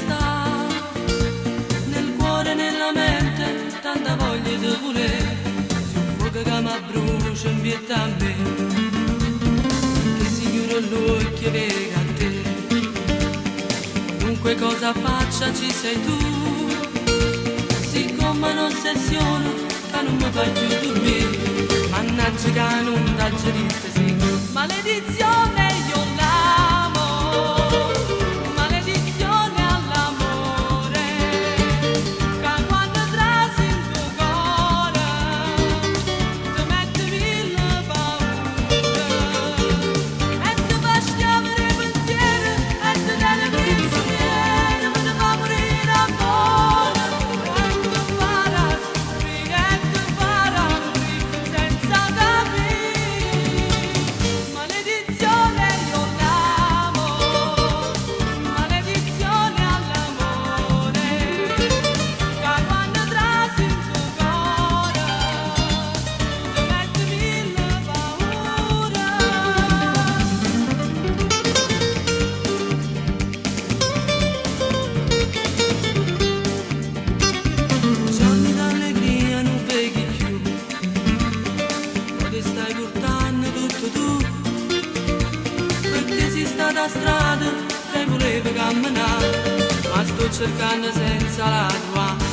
sta nel cuore, nella mente, tanta voglia di volere, si 'o fuoco che mi brucia in pietà a me, che si chiude l'occhio vega a te, qualunque cosa faccia ci sei tu, siccome un'ossessione che non mi fa più dormire, mannaggia che non t'aggio detto sì, maledizione io l'amo, maledizione all'amore, che quando trasi in tuo cuore ti mette mille paure e ti fa schiavare i pensieri e ti tiene prigioniero, ma ti fa morire ancora e ti farà soffrire e ti farà morire senza capire. Maledizione io l'amo, maledizione all'amore, che quando trasi in tuo cuore ti mette mille paure. Giorni d'allegria non vedi più, poi ti stai portando tutto tu, perché sei stata strada che volevo camminare, ma sto cercando senza la tua.